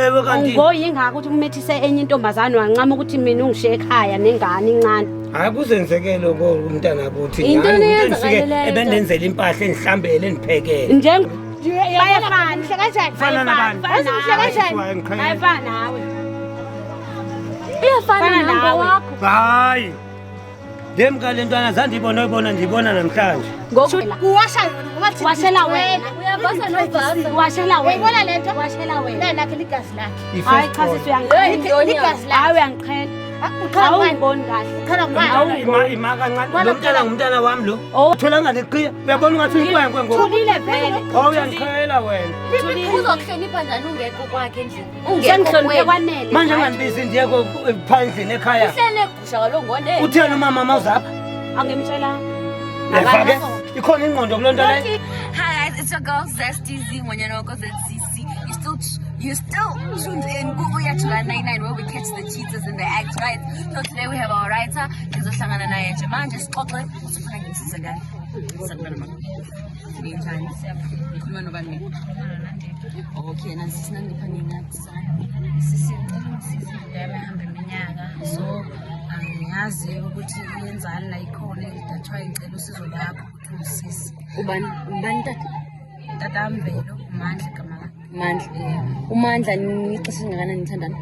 Ewe kanti Ngoyingako ukuthi umethise enye intombazane wancama ukuthi mina ungishiye ekhaya nengane incane. Hayi kuzenzekele umntana kuthi. Into eyenzakaleleyo. Ebendenzela impahla endihlambele endiphekele. Njeng bayafana. Muhle kanjani? Fana nabani? Wazi muhle kanjani? Bayafana nawe. Uyafana Fana nawe nawe. wakho. Hayi. Ndemka le ntwana zandibona oyibona ndibona namhlanje. Kuwasha yona ngoba thina Washela wena. Uyavasa novasa. Washela wena. Uyayibona le nto? Washela wena. Nakhe ligazi lakhe. Hayi cha sisi uyangiqhela. Ligazi lakhe. Hayi uyangiqhela. Ukhala ngubani? Awungiboni kahle. Ukhala ngubani? Ima ima kancane. Lo mntana ngumntana wami lo. Oh. Thola ngale qhiya. Uyabona ungathi uyinkwenkwe ngoku. Thulile vele. Oh uyangiqhela wena. Uzokuhlonipha njani ungekho kwakhe endlini? Ungekho Sengihloniphe kwenu. kwanele. Manje angandibizi ndiye phaa endlini ekhaya. Uhlele egusha kaloku ngone. Utheni umama mawuzapha? Angimtshela. Yeva ke ikhona ingqondo kuloo nto leyo. Hi guys, it's your girl Zesty Z Ngonyana wako ZCC. You still tuned in ku Uyajola 99 where we catch the cheaters in the act, right? So today we have our writer ngizohlangana naye nje manje sixoxe ukuthi ufuna ngimsize ngani. Sanibona mama. Ninjani? Ngikhuluma nobani mina? Okay, nansi sinandipha ngingathi Sisi ngicela ungisize indoda yami ihamba iminyaka so angiyazi ukuthi iyenzani la ikhona that's why ngicela usizo lwakho ukuthi ungisize. Ubani ubani tata? Tata Mvelo uMandla igama lakhe. Mandla. Umandla nixesha elingakanani nithandana?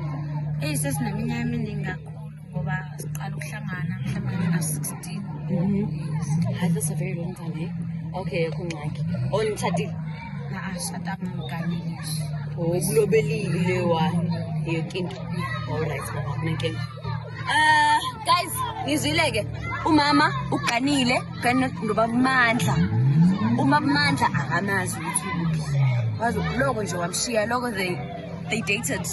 Eyi sesineminyaka eminingi kakhulu ngoba siqala ukuhlangana mhlawumbe ngina-16. Hayi, that's a very long time, eh? Okay, akho ngxaki. Oh, nitshatile? Na-ashadanga ngiganile nje. Ukulobelile wa yonke into. Alright, akunankinga. Guys, ngizwile ke umama uganile, uganile nobaba Mandla. Umama Mandla akamazi ukuthi ukuphi. Wazi loko nje wamshiya loko they dated.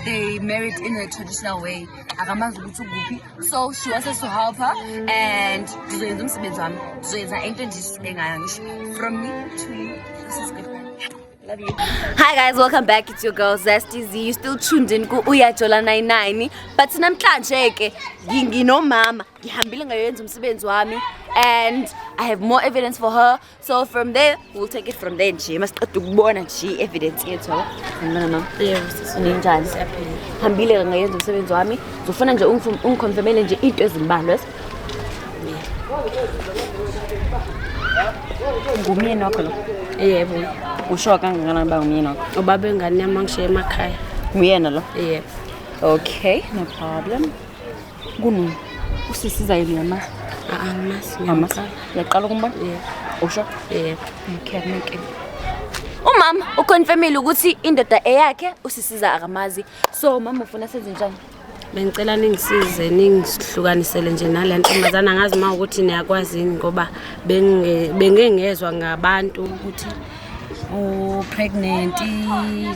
They married in a traditional way. Akamazi ukuthi ukuphi. So she wants us to help her and ndizoyenza umsebenzi wami. Ndizoyenza into endisuke ngayo ngisho. From me to you. This is goodbye. Love you. Hi guys, welcome back. It's your girl Zesty Z. You still tuned in ku Uyajola 99. But namhlanje ke nginomama. Ngihambile ngayoyenza umsebenzi wami and I have more evidence for her. So from there, we'll take it from there nje. Masiqeda ukubona nje evidence yethu. yabo. Sanibona mama. Yebo sisi. Ninjani? Siyaphila. Hambile ngayenza umsebenzi wami. Ngizofuna nje ungiconfirmele nje into ezimbalwa. yes? Ngumyeni wakho lo. Yebo. Usho kangakanani uba ngumyeni wakho? Ubaba engane yami angishiye emakhaya. Nguyena lo. Yebo. Okay, no problem. Kunu usisiza yini uyamazi? Angimazi Uyamazi? ngiyamqala. Uyaqala ukumbona? Yebo. Usho? Yebo. Okay, akunankinga. Umama uconfirmile ukuthi indoda eyakhe usisiza akamazi. So mama ufuna senze njani? Bengicela ningisize ningihlukanisele nje nale ntombazana angazi uma ukuthi niyakwazi yini ngoba bengengezwa ngabantu ukuthi u-pregnant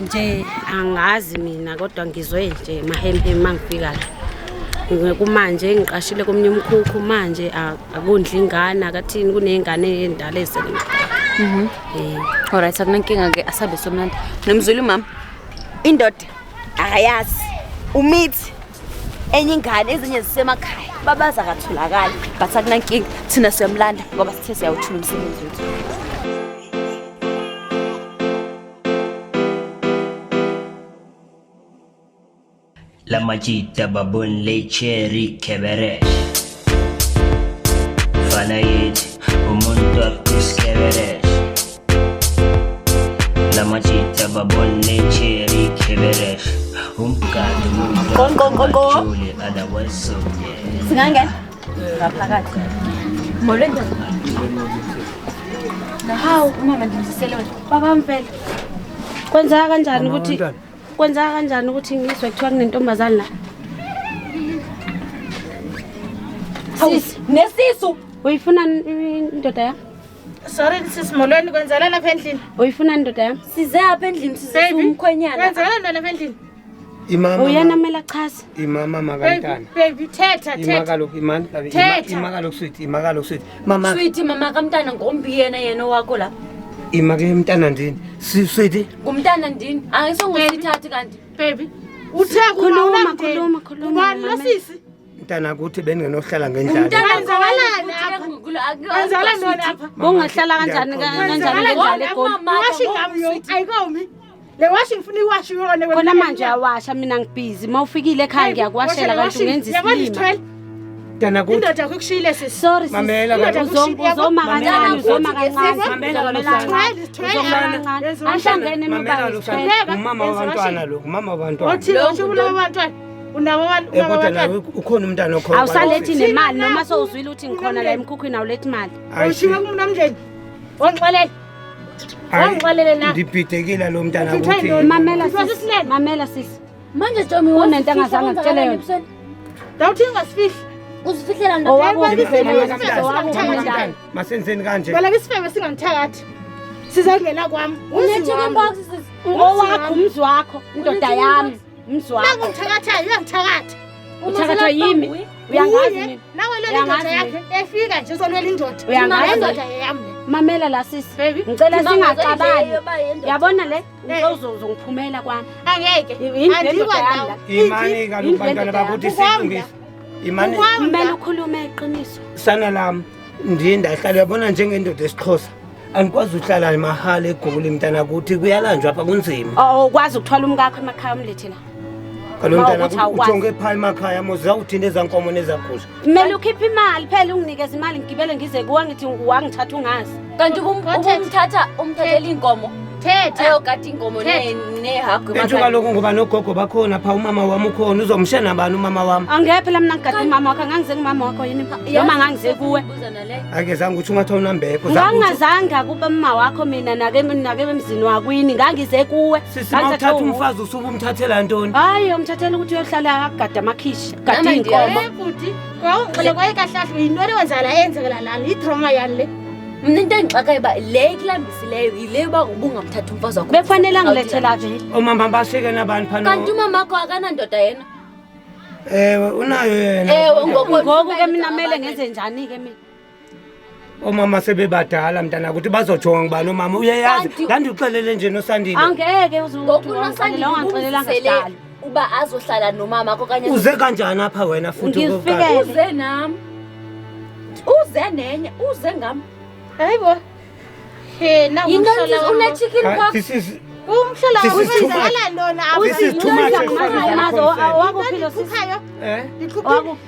nje angazi mina kodwa ngizwe nje mahemhem uma ngifika la. Kumanje ngiqashile komunye umkhukhu manje akundli ingane akathini kuney'ngane ey'ndala ey'sele. Alright, akunankinga ke asabe somnandi. Nomzulu mama. Indoda akayazi. Umithi enye ingane ezinye zisemakhaya. Babaza akatholakali. But akunankinga thina siyamlanda ngoba sithe siyawuthula umsebenzi wethu. La majita babon le cherry keberesh. Fana yet umuntu akus keberesh. La majita babon le cherry keberesh. Umkade umuntu Go, go, go, go. akajule, otherwise so yeah. Singangena? Ngaphakathi. Molweni tata. Hawu, umama ndimzisele wena. Baba Mvelo. Kwenzeka kanjani Mama ukuthi womntwana. kwenzeka kanjani ukuthi ngizwe kuthiwa kunentombazane la? Sisi, Nesisu. uyifuna indoda yami? Sorry sisi molweni kwenzela lapha endlini. Uyifuna indoda yami? Size apha endlini size Baby, umkhwenyana. Kwenzela ntoni lapha endlini? Imama. Uyena mele achaze. Imama Baby, makamntana. baby thetha Ima thetha. kaloku imani kabi. Thetha. Ima kaloku sweet, ima kaloku sweet. Mama Sweetie mama kamntana ngombi yena yena wakho la. ima ke mntana ndini. Sweet. Ngumntana ndini. Angisongusithathe kanti. Baby. Uthe kuba Khuluma, unamndeni. khuluma, khuluma, Ubani lo mama. sisi? Mntana kuthi bengenohlala ngendlala. Kwenzakalani apha? Kwenzakala ntoni apha? Bungahlala kanjani kanjani ngendlala egoli? Ungasho igama ayikomi. Le washing ngifuna iwashe yona wena. Khona manje awasha mina ngibhizi. Uma ufikile ekhaya ngiyakuwashela kanti ungenza Yabona isilima. isithwele. Mntana kuthi Indoda yakho ikushiyile sisi. Sorry sis. Mamela Indoda kaloku. Uzoma Mamela kancane, kaloku. uzoma kancane. Mamela kaloku. Uzomela kancane. Sithwele, Uzomela sithwele. kancane. Yenza washing. Ahlangene Mamela mobile kaloku. sithwele. Umama wabantwana lo, umama wabantwana. Othile usho kulabo bantwana. Unabo abantu Eh kodwa abantwana. nawe ukhona umntana okhona. Awusalethi Thina nemali noma nakhu, sowuzwile ukuthi ngikhona la emkhukhwini awulethi imali. Hayi, Ushiwe kumuntu omndeni. Wangixolela. Wangixolele na. Ndibhidekile lo mntana Uthethwe kuthi. yintoni? Mamela Uthethwe sisi. sisilele. Mamela sisi. Manje Tommy Kunento angazange akutshele yona. Dawuthi ungasifihli. Uzifihlela ndoda. Owakuphi Yabona wena? isifebe Mama Owakuphi kamntana, wena? Masenzeni kanje. Baleka isifebe singangithakathi. Sizongena kwami. Une chicken pox sis. Owakho umzi wakho, indoda yami, umzi wakho. Nangungithakathayo uyangithakatha. Uthakathwa yimi. Uyangazi Uye, mina. Nawe lwela indoda Uyangazi yakhe efika nje uzolwela indoda. Uyangazi Le ndoda yeyami le. Mamela la sisi. Baby. Ngicela singaxabani. singaxabani. Yabona le? Eh. Uzongiphumela kwami. Angeke. Yini le Andikwa ndoda yami ndawo. la? Imani kaloku bantwana bakuthi Ukwamla. silungise. Imani Kumele ukhulume iqiniso. sana lami ndiye ndahlala uyabona njengendoda esiXhosa. Andikwazi uhlala mahala eGoli mntana kuthi kuyalanjwa apha kunzima. Oh, ukwazi ukuthwala umkakho emakhaya umlethe la. Kaloku mntana Mawukuthi awukwazi. ujonge phaa emakhaya mos zawuthini ezaa nkomo nezaa gusha. Kumele ukhiphe imali phela unginikeze imali ngigibele ngize kuwe ngithi wangithatha ungazi. Kanti ubumthatha umthathela inkomo. Thetha. Ayogada inkomo nehagu Entsho kaloku ngoba nogogo bakhona phaa umama wam ukhona uzomshiya nabani umama wam. Angeke phela mina ngigade umama wakho, ngangize kumama wakho yini noma ngangize kuwe. Ake zange utsho ungathi awunambeko. Ngangingazange akuba umama wakho mina nake nake emzini wakwini ngangize kuwe. Sisi mawuthatha umfazi usuke umthathela ntoni? Hayi umthathela ukuthi uyohlala akugade amakhishi, gade Nama inkomo. Eh bhuti, kwawungixele kwaye kahle kahle yintoni ewenzakala eyenzekela lana idrama yani le. Mna into engixakayo uba le ikulambisileyo yile uba ubungamthathi umfazi wakho. Bekufanele angilethela vele. Oomama bashiyeke nabantu phana. Kanti umamakho akanandoda yena. Ewe unayo yena. Ewe ngoku Ngoku ke mina kumele ngenze njani ke mina? Oomama sebebadala mntana kuthi bazojonga ngubani oomama uyayazi. Kanti- Ndandikuxelele nje noSandile. Angeke uze Ngoku uthi uNosandile wangixelelanga ubumzisele sidalo. uba azohlala nomama wakho okanye Uze kanjani apha wena futhi okokuqala? Ngizifikele. uze nam. Uze nenye, uze ngam. Hayibo. He na Yintoni umhlola une wam. chicken Hayi, pox? This is Umhlola This wam is too much. wenzakala lona apha. This is too much as far as I'm concerned. Owakuphi lo sisi? Ndikhuphayo. Eh? Ndikhuphile. Owakuphi?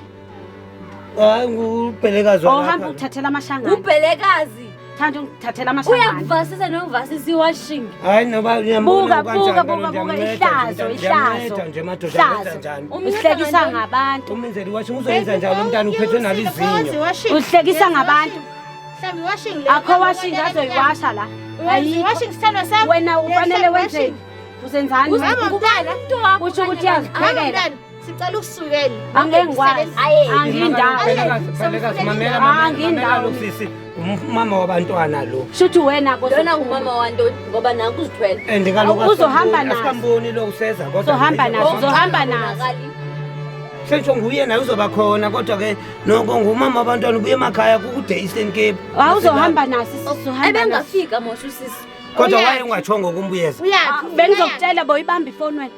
Hayi ngubhelekazi Ohamba walapha. ukuthathela amashangana. Ubhelekazi. Thanda ungithathela amashangana. Uyakuvasisa nokuvasisa iwashing. Hayi noba uyambona Buka, kanjani buka, buka, kaloku buka, ndiyamnceda ihlazo, nje, ihlazo. ndiyamnceda nje madoda Ihlazo. ndenza njani? Uhlekisa ngabantu. Umenzeli iwashing uzoyenza njani umntana uphethwe nalizinyo. Uhlekisa ngabantu. Mhlawumbe iwashing le. Akho washing azoyiwasha la. Ayikho. Iwashing sithandwa sami. Wena ufanele wenzeni? Uzenzani? Mama mntana. Kusho ukuthi Mama uyaziphekela. mntana. Sicela ukusukela. Angeke ngikwazi. Angindawo. Bhelekazi, Bhelekazi, mamela, mamela, Angindawo. mamela lo sisi umama wabantwana lo. Shuthi wena Lona ngumama wantoni ngoba nanku uzithwele. And kaloku Uzohamba asikamboni- nazo. asikamboni lo useza kodwa Uzohamba nazo, uzohamba nazo. Sentsho nguye naye uzoba khona kodwa ke noko ngumama wabantwana ubuye emakhaya kukude Eastern Cape. Awuzohamba naso sizohamba naso. Ebengafika mosho usisi. Kodwa Uyaphi? waye ungatshongo kumbuyeza. Uyaphi? Bengizokutshela boyibamba ifoni wena.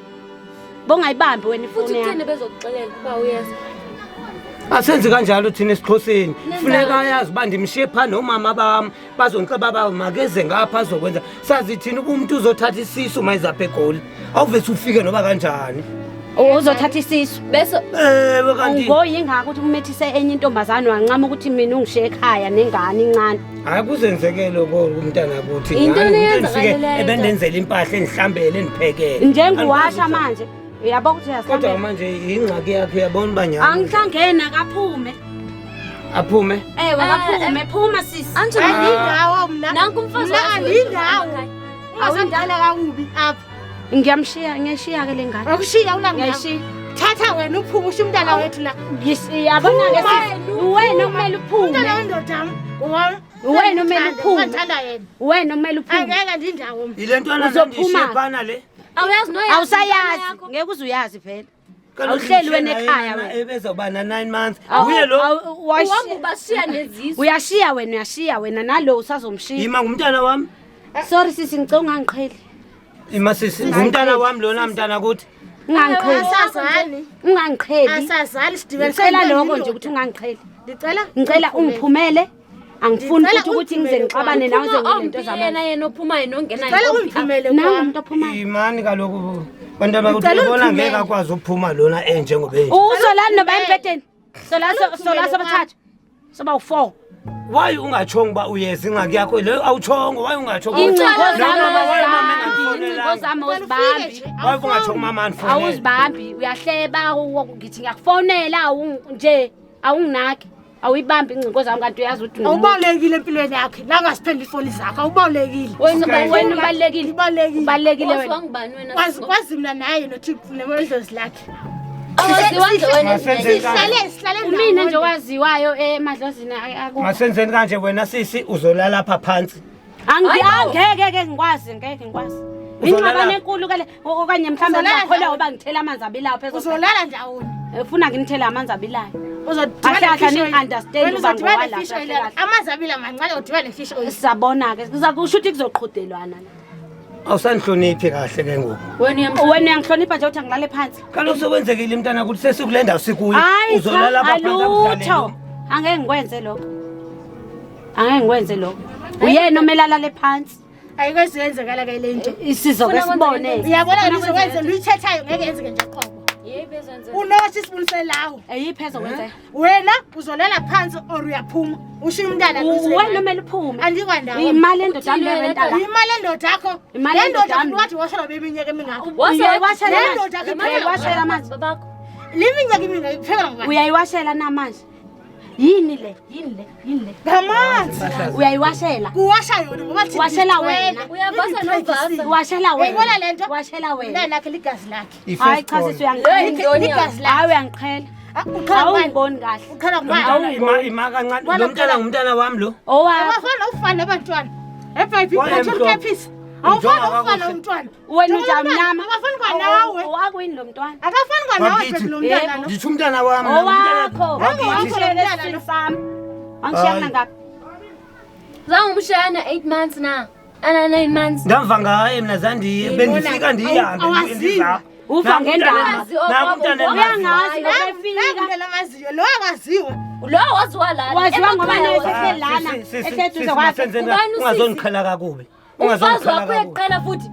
Bongayibambi wena Futhi ifoni kutheni yakho. bezokuxelela uba uyeza? Asenzi kanjalo thina esiXhoseni. Nenza Funeka ayazi uba ndimshiye phaa noomama bam bazondixeba ba makeze ngapha azokwenza. Sazi thina uba umntu uzothatha isisu mayizapha eGoli. Awuvese ufike noba kanjani. Uzothatha isisu. Bese Ewe kanti Ngoyingako ukuthi umethise enye intombazane wancama ukuthi mina ungishiye ekhaya nengane incane. hayi kuzenzekele oko umntana kuthi. Yintoni Nyhani, umntu eyenzakalileyo endifike ebendenzela impahla endihlambele endiphekele. Njenguwasha manje. Uyabo ukuthi Kodwa uyazihlambela. manje yingxaki yakhe uyabona uba nyhani. Angihlangene akaphume. Aphume. Ewe akaphume, phuma sisi. Anjena Andindawo mna. nanku umfazi Mna wakho andindawo. Ungazondala kakubi apha. Ngiyamshiya, ngiyashiya ke lengane. Akushiya unangindawo. Ngiyayishiya. Thatha wena uphume ushiye umntana wethu la. Yabona ke sisi, wena okumele uphume. Umntana wendoda yam ngowam. Wena okumele uphume. Ngithanda yena. Wena okumele uphume. Angeke andindawo mna. Yile ntwana Uzophuma. ndishiye phana le. Awuyazi noyazi. Awusayazi, ngeke uze uyazi vele. Awuhleli wena ekhaya wena. Ebezawuba na-9 months. Nguye lo. Uhamba ubashiya nezisu. Uyashiya wena, uyashiya wena nalo usazomshiya. Yima ngumntana wam. Sorry sisi, ngicela ungangiqheli. Ima sisi ngumntana wam lona mntana kuthi. Ungangiqheli. Asazali. Ungangiqheli. Asazali sidibanise. Ngicela lokho nje ukuthi ungangiqheli. Ndicela Ngicela ungiphumele. Angifuni Ngicela futhi ukuthi ngize ungiphumele ngixabane nawe Phuma ngizinto ombi zamanzi. yena yena ophumayo nongenayo. Ngicela ungiphumele Nangu kwami. umuntu ophumayo. Imani kaloku bantu abakuthi Ngicela ubona ungiphumele. ngeke akwazi ukuphuma lona enjengoba enje. Uzolani noba embhedeni? Sola sola sobathathu. Soba u4. Why ungatshongo uba uyeza ingxaki yakho leyo awutshongo why ungatshongo? Ingcingo No, zami mama, why mama awuzibambi. Ingcingo engandifonelanga? zami Ngicela ufike awuzibambi. nje, Why ungatshongo mama andifonele? Awuzibambi, uyahleba, ngithi ngiyakufonela nje awunginaki. Awuyibambi ingcingo zami kanti uyazi ukuthi ungumuntu. Awubalulekile empilweni yakhe. La ungasiphendula ifoni zakho, awubalulekile. Wena Okay. wena ubalulekile. Ubalulekile. Ubalulekile wena. Waziwa ngubani wena? Kwazi kwazi mina naye noThixo nemodlozi lakhe. Awaziwa nje wena. Masenzeni kanje. Sihlale sihlale Mina nje waziwayo emadlozini akukho. Masenzeni kanje wena sisi uzolala lapha phansi. Angeke ke ngikwazi, ngeke ngikwazi. Uzolala- Ingxabano enkulu ke le okanye mhlawumbe Uzolala ngiyakholwa ngoba ngithela amanzi abilayo phezulu. Uzolala ndawoni. Ufuna nginithele amanzi abilayo. Uzodibana Kahle kahle ne-fish oil. ni-understand Wena uba uzodibana ngowalapha, ne-fish oil. kahle kahle. Amanzi abila mancane udibana ne-fish oil. Sizabona ke kuza kusho ukuthi kuzoqhudelwana la. Awusandihloniphi kahle ke ngoku. Wena uyamhlonipha. Wena uyangihlonipha nje uthi angilale phansi. Kaloku sekwenzekile mntana ukuthi sesikule ndawo sikuyo. Hayi cha, Uzolala lapha phansi akudlalele. alutho. Angeke ngikwenze lokho. Angeke ngikwenze lokho. Uyena omele alale phansi. Ayikwazi yenzekala ke le nto. Isizoke sibone. Uyabona ke izokwenza luyithethayo ngeke yenzeke nje qobo. Yebo ezenzeka. Unosho isibulisele lawo. Eyiphi ezokwenzeka? Wena uzolala phansi or uyaphuma. Ushiya umntana Wena omele uphume. Andikwandawo. Imali endoda yami lerenta la. Imali endoda yakho. Imali Le yendoda ndoda yami. wathi washela beminyaka emingaka. Uyayiwashela Le manje? ndoda yakho Uyayiwashela manje? Babakho. Le minyaka emingaka iphekela ngubani? Uyayiwashela na manje? Yini le? Yini le? Yini le? Ngamanzi. Uyayiwashela. Kuwasha yona ngoba thina Washela sithwele. wena. Uyavasa novasa. Washela wena. Uyayibona le nto? Washela wena. Umntana lakhe ligazi lakhe. Hayi cha sisi Hey, uyangiqhela. Ligazi lakhe. Hayi uyangiqhela. Ah, Uqhala ngubani? Awungiboni kahle. Uqhala ngubani? Ima ima kancane. Lo mntana ngumntana wami lo. Owakho. Awafana ufana abantwana. Ebhayibhi Waye uthola mhlophe. ukepisi. Awufani Njengoba ufana kakuhle. umntwana. Wena Njengoba ujamnyama. Akafani kwanawe. Owakwini lo mntwana. Akafani kwanawe Wakithi. baby lo mntwana lo. Ndithi umntana wami. lo mntana- Owakho. Wakithi. Wangishiyele esiswini sami. Wangishiya Hayi. nangaphi? Zange umshayana 8 months na. Ana 9 months. Ndamva ngaye mna zandiye bendifika ndihambe Awaziwa. ndizapha. Uva ngendaba. Nangu umntana Uyangazi Uyangazi. ngoba Nangu efika. lamaziyo lo akaziwa. Lo waziwa lana. Waziwa ngoba naye Emakhaya esehleli lana. Eseduze kwakhe. Ubani usisi? Ungazondiqhela kakubi. Umfazi Ungazondiqhela wakho kakubi. uyaqhela futhi.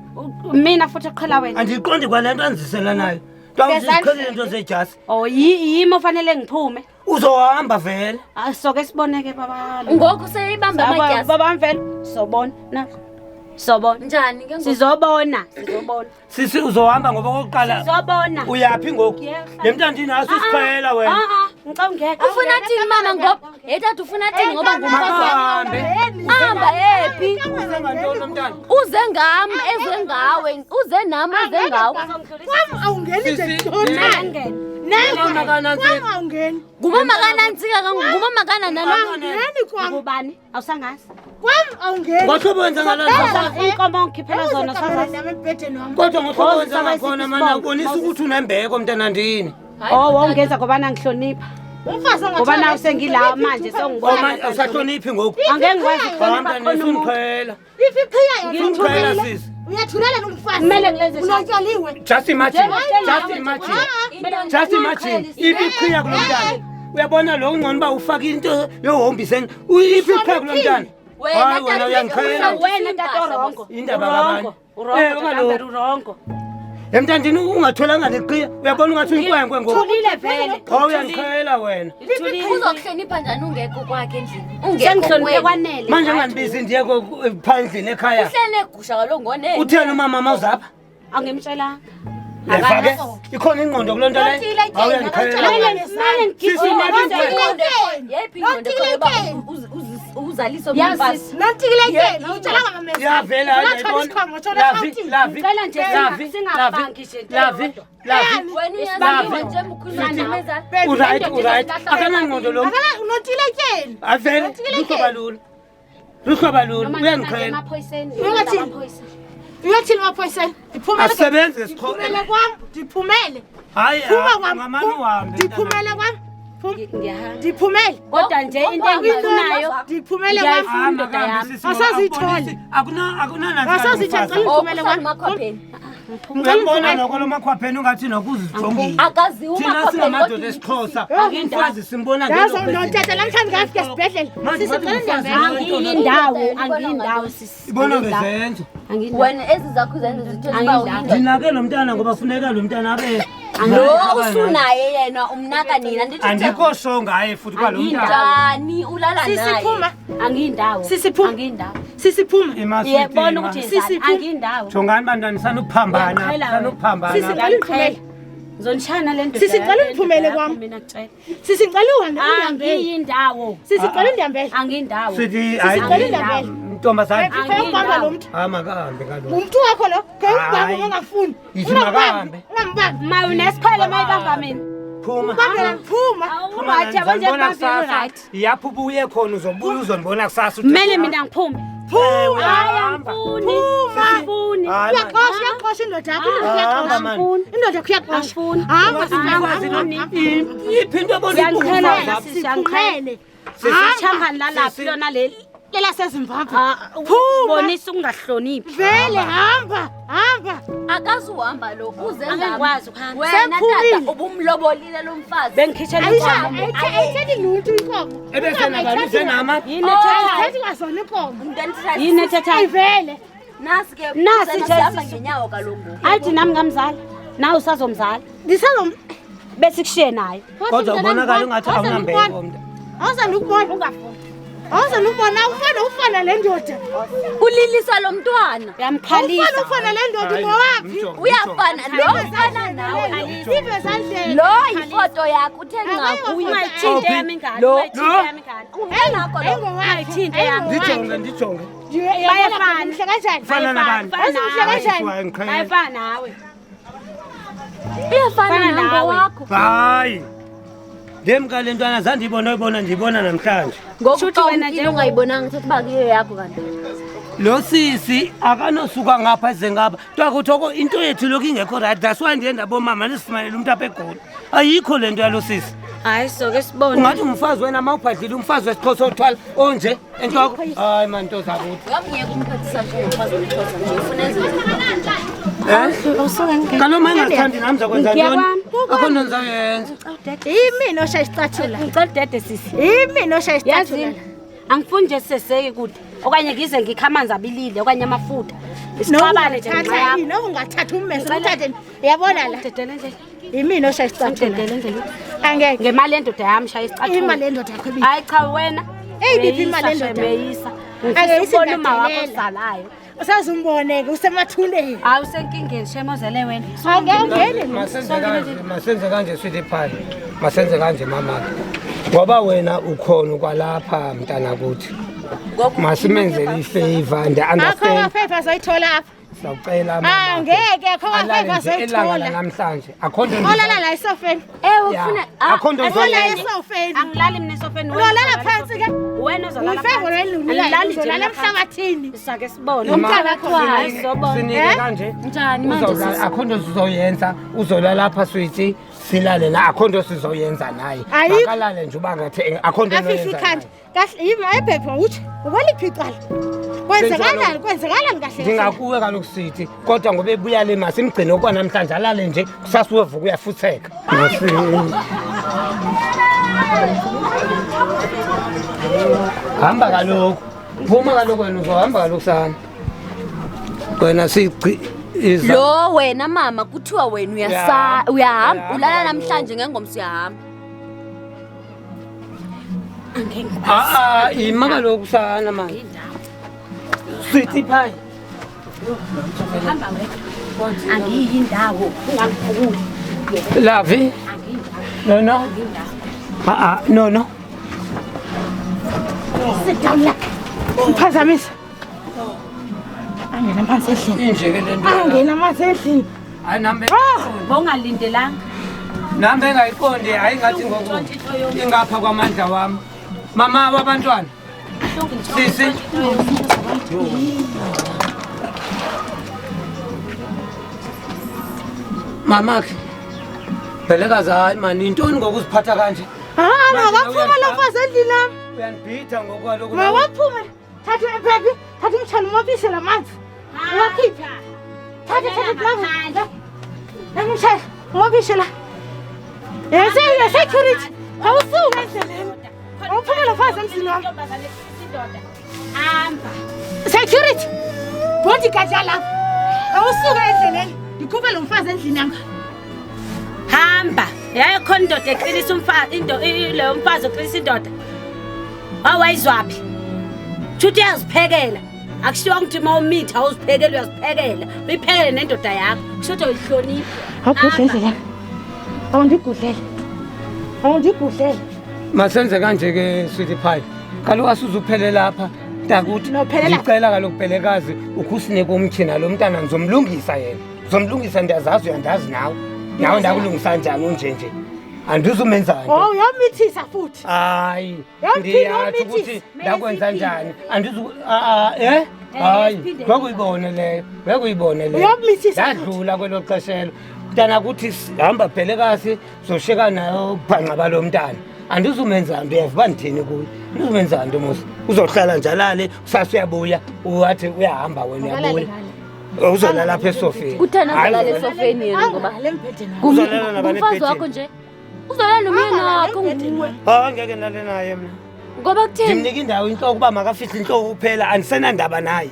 Mina futhi uqhela wena. Andiyiqondi kwale nto andizisela nayo. Nto into zejasi. Oh yimi ofanele ngiphume. Uzohamba vele. Soke siboneke baba. Ngoku seyibamba amadyasi. Baba mvelo sobona. Na. Sobona. Njani ke ngoku? Sizobona, sizobona. Sisi uzohamba ngoba okokuqala Sizobona. uyaphi ngoku? Le mntana ndinaso isiqhela wena. Ah ah, ngicela ungeke. Ufuna thini mama ngoba? Hey tata ufuna thini ngoba ngumfazi wakho? Makahambe. Hamba ephi? Uze ngantoni lo mntana? Uze ngam, eze ngawe, uze nami, eze ngawe. Kwami awungeni nje Sisi, total. Ngene. Mama kaNansi. Kwami awungeni. Ngumama kaNantsika, ngumama kaNanana. Awungeni kwami. Ubani? Awusangazi. Kwami awungeni. Ngohlobo wenza ngalo Inkomo ngikhiphela zona sazazi. Nami embhedeni wami. Kodwa ngohlobo Woza wenza ngakhona isibongo. mana ubonisa ukuthi unembeko mntana ndini. Oh, wongeza ngoba nangihlonipha. Umfazi Ngoba nawe sengila manje Oh songibona. manje awusahloniphi ngoku. Angeke ngikwazi Cha ukuhlonipha mntana khona umuntu. usundiqhela. Ifiqhiya yona. Usundiqhela sisi. Uyathulela lo mfazi. Kumele ngilenze shaka. Unotshaliwe. Just imagine. Just imagine. Just imagine. Ifiqhiya kulo mntana. Uyabona lo ungcono uba ufake into yohombiseni. Ifiqhiya kulo mntana. Wena Hayi wena tata, uyangiqhela. Wena tata urongo. Indaba kabani? Urongo. Eh, Urongo. kaloku. Tata urongo. Emntandini ungatholanga neqhiya. Uyabona ungathi uyinkwenkwe ngoku. Thulile vele. Oh uyangiqhela wena. Thulile. Uzokuhlonipha njani ungekho kwakhe endlini? Ungekho Sengihloniphe kwena. kwanele. Manje angandibizi ndiye phaa endlini ekhaya. Uhleli negusha kaloku ngone. Utheni umama mawuzapha? Angimtshelanga. Yeva ke ikhona ingqondo kuloo nto leyo. Hawu uyandiqhela. Kumele kumele ngigijime Nontikile Yeyiphi ingqondo ekhoyo uba uzalise omnye Yazi, umfazi? Nontikiletyeni. Awutshalanga mameza. Iyavela hayi Ungathola uyayibona. isikhwama, uthola Lavi, eRhawutini. lavi, Ngicela nje lavi, singabangi nje into lavi, eyodwa. lavi. Wena Lavi. uyaziwa nje mkhuluma namezala. Uright, uright. Akanangqondo lo mntu. Akala unontikiletyeni. Avele, luhloba lula. Luhloba lula, uyandiqhela. Emaphoyiseni. Ungathini? Amaphoyisa. Uyothini emaphoyiseni? Ndiphumele. Asebenzi ngesikho. Ndiphumele kwam. Ndiphumele. Hayi, Phuma kwam. ngamane uhambe. Ndiphumele kwam. Phuma. Ngiyahamba. Ndiphumele. Kodwa nje into engiyifunayo Ndiphumele kwam. Ngiyayifuna indoda yami. Asaziyitholi. Akuna akuna Asaziyitholi. Ngicela Oh, ngiphumele uhlala kwam. umakhwapheni. Uyambona noko lo makhwapheni ungathi nokuzijongile. Akaziwa Thina umakhwapheni, singamadoda kodwa esiXhosa. Umfazi simbona Yazi ngelokwe notata namhlanje ngafika esibhedlela. Manje Sisi bathi ngicela umfazi undihambele. Angiyindawo, angiyindawo sisi. Ibona ngezenzo. Angiyindawo. Wena ezi zakho izenzo zithetha uba Angiyindawo. uyindoda. Ndinake lo mntana ngoba funeka lo mntana abe Lo usunaye yena umnaka nina ndithi Andikho sure ngaye futhi kwalo mntana. njani ulala Sisi naye. phuma. Angiyindawo. Sisi phuma. Angiyindawo. Sisi phuma. Ima Uyabona ukuthi sweetie, yenzani? Sisi, phuma. Angiyindawo. Jongani bantwana sanukuphambana, Uyaqhela wena. sanukuphambana. Sisi ngicela undiphumele. Ngizonishaya le ndoda. Sisi, ngicela le undiphumele ndoda yakho kwam. Mina ngitshela. Sisi ngicela uhambe undihambele. Angiyindawo. Sisi ngicela undihambele. Angiyindawo. Sithi hayi Sicela undihambele. ntombazana. Khe ukubamba lo mntu. Hayi makahambe kaloku. Ngumntu wakho lo. Khe ukubamba Hayi. uma ungafuni. Yithi Ungambambi. makahambe. Ungambambi. Ma unesikhwele mayibamba mina. Phuma. Ubambela phuma. Phuma Right, yabo nje ndizonibona kubambile kusasa. right. Yapha ubuye khona uzobuya uzondibona kusasa. Kumele mina ngiphume. Phuma. Hayi angifuni. Angifuni. Hayi man. Uyaxosha, uyaxosha indoda yakho. Indoda Hamba iyaxosha. man. Indoda yakho iyaxosha. Angifuni. Hamba Ungathi umfazi lo iphi into ebona Uyangiqhela umfazi wena apha? sisi, uyangiqhela. Siphumele. Sishangani lalaphi lona leli. LelaseZimbabwe. Ah, Phuma. Bonisa ukungahloniphi. Vele hamba, hamba. Akazuhamba lo uzenza. Angikwazi ukuhamba. Wena Sephumile. tata ubumlobolile lo mfazi. Bengikhishela Ayisha, inkomo. ayithethi lutho inkomo. Ebesenabani usenama? Yini ethethayo? Ayithethi kwazona inkomo. Mntwana Yini ethethayo? Ayivele. Nasi ke Nasi nje sihamba sisi. ngenyawo kaloku. Ayithi nami ngamzala. Nawe usazomzala. Ndisazom Bese kushiye naye. Kodwa ubonakala ungathi awunambeko mntu. Awuzange ukubona. Ungafuni. Awuzange ukubona ufana ufana le ndoda. Ulilisa lo mntwana. Ufana Uyamkhalisa. ufana le ndoda Hayi, ngowaphi? mjonge, Uyafana lo ufana nawe. Sive ezandleni. Lo yifoto yakho uthe nca kuyo. Ungayithinti eyami ingane. Lo. Ungayithinti eyami ingane. Umntanakho lo. Ungayithinti eyami. Ndijonge ndijonge. Bayafana. Muhle kanjani? Ufana nabani? Yazi muhle kanjani? Hayi, ngiqhele. Bayafana nawe. Uyafana Fana nawe nawe. wakho. Hayi. Ndemka le ntwana zandiyibona oyibona ndiyibona namhlanje. Ngoku Shuthi xa wena umkile nje- ungayibonanga uthatha uba kuyo yakho kanti. Lo sisi akanosuka ngapha eze ngapha. Twakuthi oko into yethu lokhu ingekho right. That's why ndiye ndabomama nisifumanele umntu apha eGoli. Ayikho le nto yalo sisi. Hayi soke sibone. Ungathi umfazi wena ma ubhadlile umfazi wesiXhosa othwala onje entloko. Hayi man nto zakuthi. Uyamyeka umphathisa njengomfazi womXhosa nje ufuna enze Eh? Kaloku ma ingathandi nam ndizakwenza ntoni? Ngiyabona. Akho nto ndizayenza. Yimina oshaya isicathulo. Ngicela udede sisi. Yimina oshaya isicathulo. Yazini. Angifuni nje siseseke kude. Okanye ngize ngikhe amanzi abilile okanye amafutha. Isixabane nje ngenxa yakho. Noba ungathatha ummese uthathe uyabona la. Udedele endleleni. Yimina oshaya isicathulo. Udedele endleleni. Angeke. Ngemali yendoda yami shaya isicathulo. Imali yendoda yakho ebiphi? Hayi cha wena. Eyi, ibiphi imali Uyeyisa, yendoda? shem, uyeyisa. Ake Ngifisa ukubona uma wakho isingadelela. ozalayo. Usazumbone ke usemathuneni. Hayi usenkingeni shem ozele wena. Angeke ungene. Masenze kanje, masenze kanje sweetie pie. Masenze kanje mama. Ngoba wena ukhona kwalapha mntana kuthi. Masimenzele ifavor and Akho understand. amafeva azoyithola apha. Sawucela mama. Angeke akho Alale amafeva nje elanga azoyithola. namhlanje. Akho nto Olala la esofeni. Ewe Ya. ufuna Akho nto Olala ndizoyenza. esofeni. Angilali mina esofeni. wena Ulolala uzolala phansi ke. esofeni. Wena ozolala Uyifevo phansi. lelunulayo. Angilali nje Uzolala mina phansi. emhlabathini. Sake sibone. Umntwana wakho Hayi sobona. Sinike Eh? kanje. Njani manje Uzolala akho nto sizoyenza. Uzolala lapha sweetie silale na akho nto sizoyenza naye. Ayikho. Makalale nje uba ngathi akho nto Afihla enoyenza ikhanda. naye. Kahle yima ebhebhe uthi ukwaliphi icala. Kwenzekalani kwenzekalani kahle. Ndingakuwe kaloku sithi kodwa ngoba ebuya le masimgcine okwanamhlanje alale nje kusasa uyovuka uyafutheka. Hamba kaloku. Phuma kaloku wena uzohamba kaloku sana. Wena sigci iza. Lo wena mama kuthiwa wena uyasa Uyahamba. uyahamba Uyahamba ulala kaloku. namhlanje ngengomso uyahamba. Ah ah ima kaloku sana manje. Sweetie pie. Hamba wedwa. Angiyindawo. Ungangiphukuli. Lavi. No no. Ah ah no no. Sit down la. Ngiphazamisa. Angena amanzi endlini. Inje ke le nto. Angena amanzi endlini. Hayi nami. Bowungalindelanga. Nami engayiqondi hayi ngathi ngoku ingapha kwamandla wami. Mama wabantwana. Sisi. Mamakhe. Bhelekazi hayi mani intoni ngokuziphatha kanje? Ah, Manje makaphuma lo mfazi endlini lami. Uyanibhida ngoku kaloku. Mawaphume. Thatha iphephi, thatha umtshana umobise la manzi. Uwakhiphe. Thatha thatha nangu. Nangu mshaya. Ngobishe la. Yese security. Awusuka endleleni. Awuphumela mfazi emzini wami. Hamba. Security. Bodyguard yalapha. Awusuka endleleni. Ndikhuphe lo mfazi endlini yami. Hamba. Yaye khona indoda eqinisa umfazi into leyo mfazi oqinisa indoda. Awayizwaphi? Shuthi uyaziphekela. Akushiwo ukuthi uma umitha awuziphekeli uyaziphekela. Uyiphekele nendoda yakho. Kusho ukuthi uyihloniphi. Awugudle endleleni. Awundigudlele. Awundigudlele. Masenze kanje ke sweetie pie. Kaloku asuzuphele lapha. Mntakuthi Nophelela. ndicela kaloku Bhelekazi ukhusineke umtshina lo mntana ndizomlungisa yena. Ndizomlungisa ndiyazazi uyandazi nawe. Nawe ndakulungisa njani unje nje. Andizumenza nto. Oh, uyamithisa futhi. Hayi, Yamphinde ndiyatsho ukuthi wamithisa. ndakwenza njani. Andizu eh? Hayi, siphinde. ngeke uyibone leyo. Ngeke uyibone leyo. Uyamithisa futhi. Yadlula kwelo xeshelo. Mntana kuthi hamba Bhelekazi zosheka nayo ubhanqa balo mntana. Andizumenza nto uyeva uba ndithini kuye. Andizumenza nto mos. Uzohlala nje alale kusasa uyabuya uwathi uyahamba wena uyabuya. Uzolala apha esofeni. Kutheni Hayi, azolala uzolala- esofeni yena ngoba Angalale embhedeni wakho. Uzolala nabani ngumfazi wakho ebhedini? nje. Uzolala nomyeni Angalale wakho embhedeni nguwe. Hayi ngeke ndilale naye mna. Ngoba kutheni? Ndimnika indawo intloko uba makafihle intloko kuphela andisenandaba naye.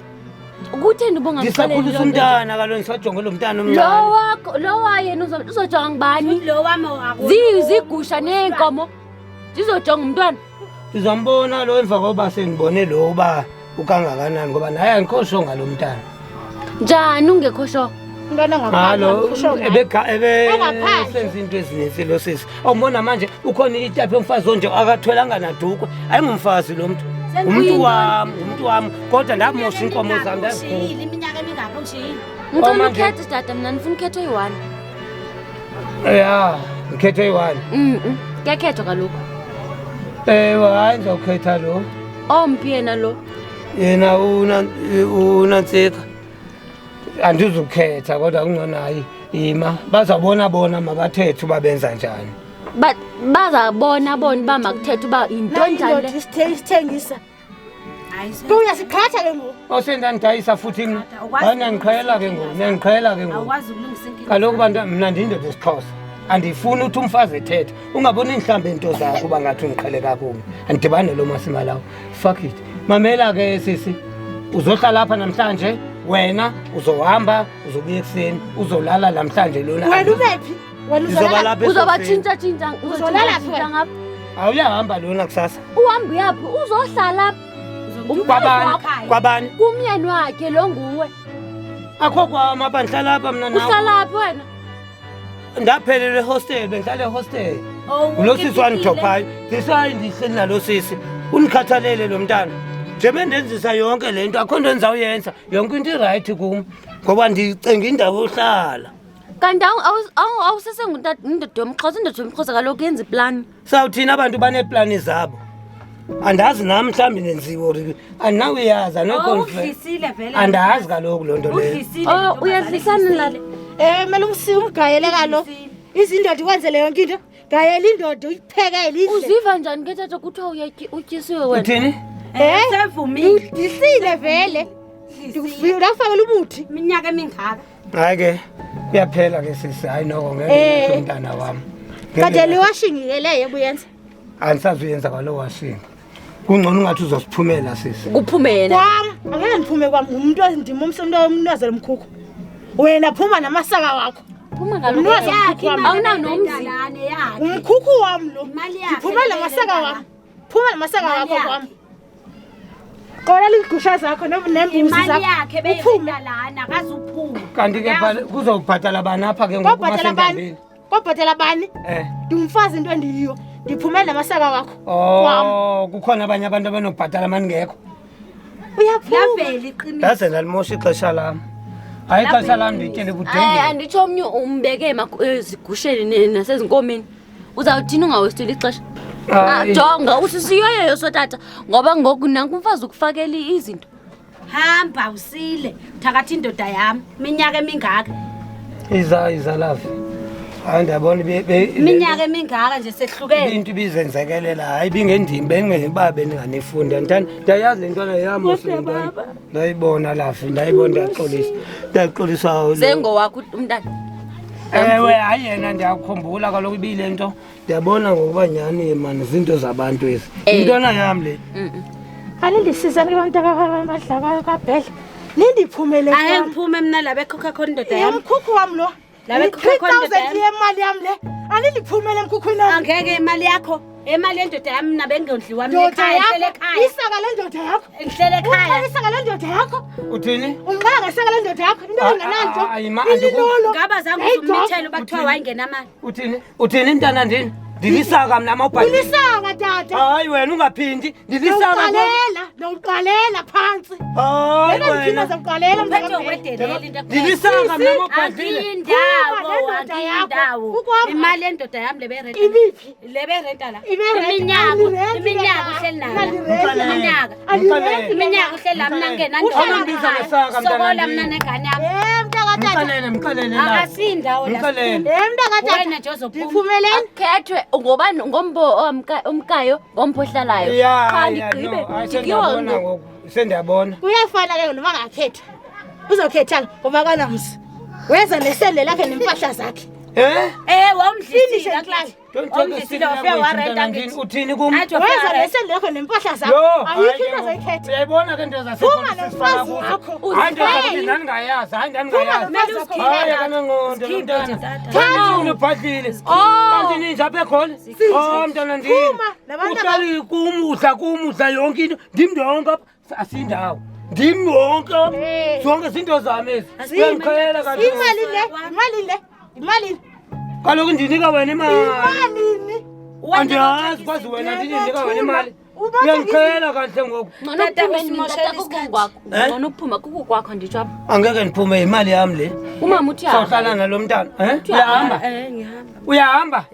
Kutheni ubungamxeleli Ndisakhulisa loo nto? umntana kaloku ndisajonge lo mntana Lo omncane. wakho lo wayena uzojonga ngubani? Lo wami Zigusha neenkomo. Zizojonga umntwana. Ndizambona lo emva koba sendibone lo uba ukangakanani ngoba naye andikho sure ngalo mntana. Njani ungekho sure? Umntwana Halo, ongaphandle. Engaphandle. ebesenza into ezininzi lo sisi. Awubona manje ukhona itapu yomfazi onje akathwelanga naduko. Ayingumfazi lo mntu. Ngumntu wam, ngumntu wam. Kodwa ndamosha iinkomo zam ndazikhupha. Ungishiyile iminyaka emingaphi ungishiyile. Ngicela manje- ukhethe tata mna ndifuna ukhethe oyi-one. Ya, ngikhethe eyi-one. Mm. Kuyakhethwa kaloku. Ewe, hayi ndizawukhetha lo. Omphi yena lo? Yena unantsika. Andizukhetha kodwa kungcono hayi ima. Bazawubona bona mabathethe uba benza njani. Bazabona bona uba makuthethe uba yinto Nayo njani indoda le. isithengisa. Hayi Uyasiqhatha ke ngoku. Osendandidayisa futhi mna. Awukwazi Hayi nandiqhela ke ngoku, nandiqhela ke ngoku. Awukwazi ukulungisa inkinga. Kaloku bantu mna ndiyindoda esiXhosa. Andifuni uthi umfazi ethethe. Ungaboni ndihlambe iinto zakho uba ngathi undiqhele kakubi. Andidibani nalo masima lawo. Fuck it. Mamela ke sisi. Uzohlala apha namhlanje wena uzohamba uzobuya ekuseni uzolala namhlanje lona. Wena ubephi? Wena Ndizoba uzolala. lapha esofeni. Uzobatshintsha-tshintsha Uzolala phi uzotshintsha ngapha. Awuyahamba lona kusasa. Uhamba uyaphi? Uzohlala Kwabani? Kwabani? kumyeni wakhe lo nguwe. Akho kwam apha ndihlala apha mna nawe. Uhlala phi wena? Ndaphelelwa ehostel, bendihlala ehostel. Ngulo sisi wandidophayo. Ndisayi ndihleli nalo sisi. Undikhathalele lo mntana. Njengoba ndenzisa yonke le nto, akho nto endizawuyenza. Yonke into irayithi kum ngoba ndicinga indawo yohlala. Kanti awusesengundoda yomXhosa, indoda yomXhosa kaloku yenza iplani. Sawuthina abantu baneeplani zabo. Andazi nam mhlawumbi ndenziwe or andinawuyazi Udlisile vele. andazi kaloku loo nto leyo. Udlisile. Oh, uyadlisana lale. Eh, kumele umgayele kalo. Izindoda ikwenzele yonke into. Gayela indoda uyiphekele idle. Uziva njani ke tata kuthiwa utyisiwe wena? Uthini? Eh? Sevumile. Udlisile vele. Ndakufakela umuthi. Iminyaka emingaka. Hayi ke kuyaphela ke sisi, hayi noko ngeke Eh. ngeke umntana wam. Kade le washing ke leyo ebuyenza. Andisazuyenza kwaloo washing. Kungcono ungathi uzosiphumela sisi. Kuphume yena. Kwam, angeke ndiphume kwam ngumntu ndim umntu mkhukhu. Wena phuma namasaka wakho. Phuma kaloku. Umntu mkhukhu wam. Awunawo nomzi. Dalane yakhe. Umkhukhu wam lo. Imali yakhe Ndiphuma namasaka le wam. Phuma namasaka Imali wakho yakhe. kwam. Qola iigusha zakho neembuzi Imali zakho. yakhe Uphume. beyidalana akazuphuma. Kanti ke kuzobhatala bani apha ke ngoku Kobhatala bani? masendihambile? Kobhatala bani? Eh. Ndingumfazi into endiyiyo. Ndiphumele namasaka wakho. Kwam. Oh, kukhona abanye abantu abanokubhatala maningekho. Uyaphuma. Lavela iqiniso. Ndaze ndalimosha ixesha lam. Hayi ixesha lam ndityele Hayi kudengile. anditsho omnye umbeke ezigusheni nasezinkomeni. Uzawuthini ungawesteli ixesha? Hayi. Jonga usisiyoyoyo sotata ngoba ngoku nanku umfazi ukufakela izinto. Hamba usile. Thakatha indoda yami. Iminyaka emingaka. Iza iza love. Hayi, ndiyabona Iminyaka emingaka nje sehlukene. Into ibizenzekelela, hayi, ibingendimi bengeba bendinganifunda ntana. Ndiyayazi le ntwana yam mos le ntwana. Ndayibona lafi, ndayibona, ndiyaxolisa, ndiyaxolisa. Sengowakho umntana. Ewe, hayi, yena ndiyakhumbula kaloku ibiyile nto. Ndiyabona ngokuba nyhani mani zinto zabantu ezi. Intwana yam le. Anindisizani ke bantu abadla kabhedla, nindiphumele. Ake ngiphume mina la bekhokha khona indoda yami. Umkhukhu wam lo. La bekhokha khona indoda 3000 yami. Yemali yam le, anindiphumele emkhukhwini wam. Angeke, imali yakho, imali yendoda yami, mina bengondliwa mina Ndoda ekhaya, ngihlele yakho? ekhaya. Isaka lendoda yakho. Ngihlele ekhaya. Unqaka isaka lendoda yakho. Uthini? Unqaka ngesaka lendoda yakho, into Ah, engenanto. ah, ah, ima, Ililolo. Ngaba zange uzumithele uba kuthiwa wayengena mali. Uthini, uthini, mntana ndini? Ndilisaka mna amawubhali? Ulisaka, tata. Hayi wena, ungaphindi, ndilisaka. Ndawuqalela, ndawuqalela phantsi. Hayi Lena ndithina wena. zawuqalela. Uphethe ukwedelela into ekuphela. Ndilisaka mna amawubhadlile. Akuyindawo, Phuma nendoda yakho. akuyindawo. Ukwam- Imali yendoda yami le berenta. Ibiphi? Le berenta la. Iberenta, Iminyaka, alirenti iminyaka lena. uhleli nayo. Alirenti. Iminyaka. Alirenti. Iminyaka uhleli la, mina ngingenandoda. Awundibiza ngesaka, mntana Sokola ndini. mina nengane yami. Eh, mntakatata. Mxelele, mxelele la. Akasindawo la. Mxelele. Eh, mntakatata. Wena nje ozophuma. Ndiphumeleni. Khethwe ngoba ngombo omkayo ngompho ohlalayo. Ya, Qha ya, ndigqibe. no, hayi, Ndikiwa sendiyabona ngoku, sendiyabona. Kuyafana ke noma ngakhetha. Uzokhethana ngoba kanamzi. Weza nesende lakhe nempahla zakhe. Eh? Eh, wawumdlisile Finish and angithi. Don't talk Wawumdlisile wafika warenta ndini. angithi. Uthini kum? Athi wafika Weza warenta. nesende lakho nempahla zakhe. Yho, Ayikho into azoyikhetha. uyayibona ke into Phuma nomfazi wakho. Hayi, nto zakuthi ndandingayazi, hayi, ndandingayazi. Phuma nomfazi wakho. Hayi, akanangqondo lo mntana. Thatha. Ubhadlile kanti ninje apha ekhona. Oh, mntana ndini. Phuma nabantu. Uhlali kum, udla kum, udla yonke into, ndim ndonke apha, asindawo, ndim wonke apha. Eh. Zonke zinto zam ezi, uyandiqhela kaloku. Imali le, imali le, imali. Kaloku ndinika wena imali. Imalini? Andiyazi, kwazi wena, ndinika wena imali. Ubona. Uyandiqhela kahle ngoku. Ngcono Tata, uphume nini, usimoshela tata, isikhathi. kukukwakho. Eh? Ngcono ukuphuma kukukwakho, nditsho apha. Angeke ndiphume, yimali yam le. Umama uthi Sawuhlala nalo mntana, um uyahamba? Eh, ngihamba. Uyahamba?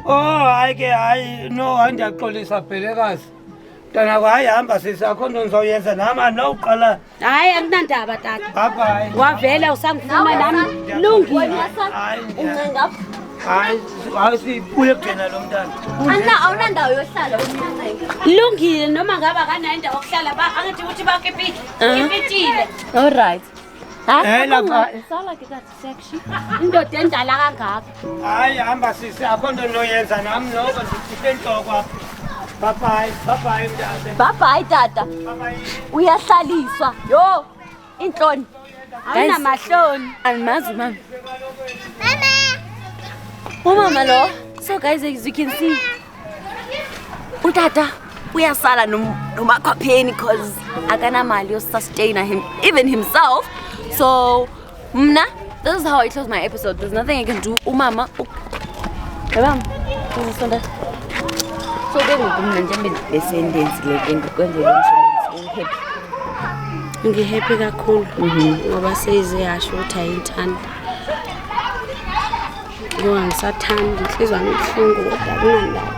Oh, hayi ke, hayi, no, hayi, ndiyaxolisa, bhelekazi mntanako. Hayi, hamba sisi, akho nto ndizawuyenza nam, andinawuqala. Hayi, akunandaba tata. Bye-bye. Wavela usangifuna nami. Lungile. Hayi, Uncenga. hayi, hayi, sibuye kugcina lo mntana. Awunandawo yohlala, uncenga. Lungile, noma ngaba akanayo indawo yokuhlala, angithi ukuthi bakipite. Kipitile. All right. Eh, lapha. Sala ke kathi section. Indoda endala kangaka. Hayi, hamba sisi, akho nto ndinoyenza nam noko, ndifihle intloko apha. Bye-bye, bye-bye mntase. Bye bye, tata. Bye-bye. Uyahlaliswa. Yho, intloni. Awunamahloni. Andimazi umama. Umama lo. So guys, as you can see, utata uyasala nomakhwapheni cause akanamali yosustaina him, even himself. So mna, this is how I close my episode. There's nothing I can do. Umama, yabam, uzisonda. So ke ngoku mna njengoba besendenzile ke ndikwenzele umsebenzi, uhappy? Ngihappy kakhulu ngoba seyize yasho ukuthi ayingithandi. Ngoba ngisathanda, inhliziyo yami ibuhlungu, kodwa akunandaba.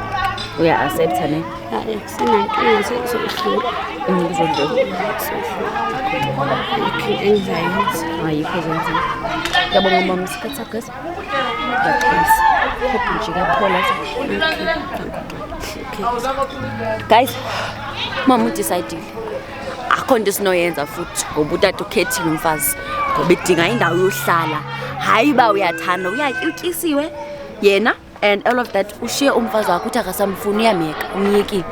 Uya-accepta ne? Hayi, akusenankinga, sekuzohlula. Kuzodlula. Kuzohlula. Ayikho into engizayenza. Ayikho zenza. Ngiyabonga mama, isikhathi sakho guys. Ngiyaxolisa. Hope nje kuyaphola. Guys, mama udecidile. Akho nto esinoyenza futhi ngoba utata ukhethile umfazi ngoba idinga indawo yohlala. Hayi uba uyathanda, utyisiwe yena and all of that, ushiye umfazi wakhe, uthi akasamfuni, uyamyeka, umyekile.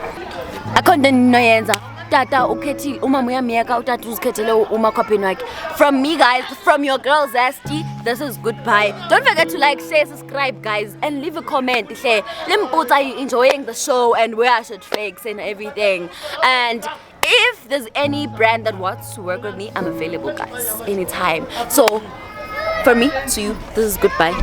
Akho nto endinoyenza. Tata ukhethile, umama uyamyeka, utata uzikhethele umakhwapheni wakhe. From me guys, from your girl Zesty, this is goodbye. Don't forget to like, share, subscribe guys, and leave a comment. Hle, limputsa, are you enjoying the show and where I should fix and everything. And if there's any brand that wants to work with me, I'm available guys, anytime. So from me to you, this is goodbye.